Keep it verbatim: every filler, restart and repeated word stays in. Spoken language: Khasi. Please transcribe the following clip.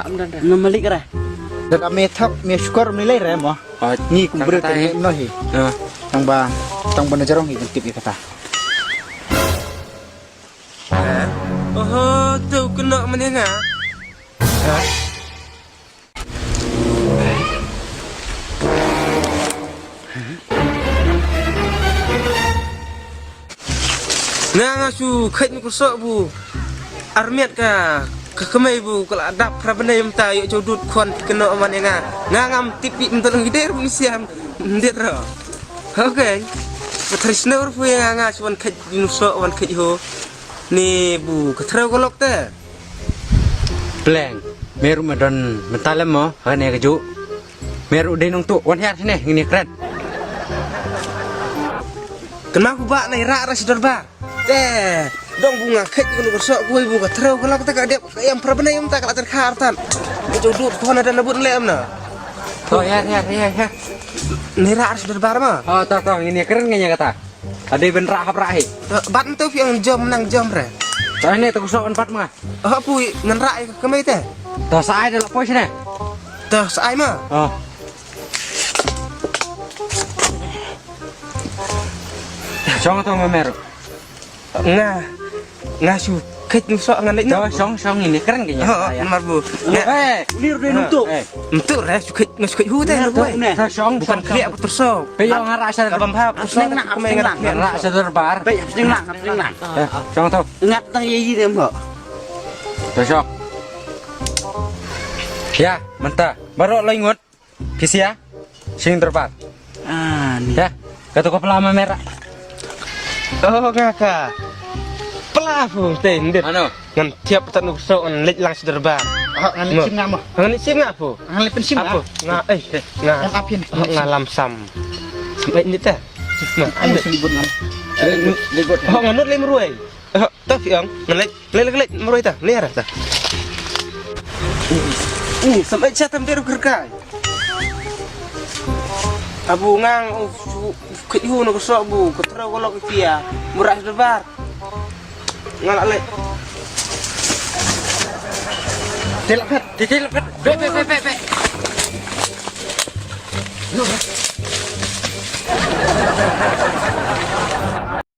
Nga malik re. Da me thap me shukor me lei re mo. Ni kum brut ni no hi. Tang ba, tang ba na jarong hi tip ïa kata. Oho, tu kena menengah. Nga nga shu kheit na ka soh bu armiat ka, ka kmai bu ka la dap phra bnai mynta ïoh jaw dud khon keno man ïa nga. Nga ngam tip ïa mynta lang gider bu siam mynta ro. Okay. Ka traditional pu ïa nga nga shu wan kheit na ka soh wan kheit ho. Ni bu ka threw ka lok te. Pleng, me ruh me don mynta lem mo, ha kane kajuh. Me ruh dei nongtuh, wan hiar shane, ngin ïakren. Kynmaw phi ba nai rah rah shi dorbar. Te, dong bu nga kheit ïa kano ka soh kawei bu ka threw ka lok te ka dep ka ïam phra bnai mynta ka la tyrkha artat. Ka jaw dud ko na da na bun lem na. To, hiar, hiar, hiar, hiar. Nai rah rah shi dorbar ma. Oh, to, to, ngin ïakren ngin ïa kata. Ade ben rah hap rah hi. Te, bat mynta phi ong jom nang jom re. To, ne to ka soh ban bat ma. Oh, pui, ngan rah ïa ka kmai te. To sa ai da la poi shane. To sa ai ma. Oh. Shong to ma me ruh. Nga, nga shu kheit na ka soh ngan leit. To shong shong ini kren ke nya. Oh, namar bu. Eh, uni ruh dei nongtuh. Nongtuh re shu kheit nga shu kheit hu te na buai. To shong bukan shong. Klia putus so. Pe ïa nga rah sha. Ka bam ha putus so. Nga rah sha dorbar. Pe ïa sning lang, sning lang. Shong to. Ngat tang ye yi dem ho. To shong. Ïa, mynta. Baroh lai ngut. Phi sia? Shing dorbar. Ah, ni. Ïa, katu ka pla ma me rah. Oh, nga ka. Pla pu te ndit. Ano? Ngan thiap tan u so ngan leit lang shi dorbar. Ah, ngan leit shim nga mo. Ngan leit shim nga pu. Ngan leit pynshim nga. Nga eh nga. Ngan apin. Nga lam sam. Sampai ni te. Nga. Ano sini but ngam. Leit but. Oh, ngan nud lem ruai. Oh, to phi ong. Ngan leit. Leh leh leh marwei ta, leh arah ta. Ni sampai cha tam deru kerkai. Abu ngang u kit hu no ko sok bu ko trau ko lok kia. Murah sebar. Ngalak leh. Tilak kat, tilak kat. Be be be be be.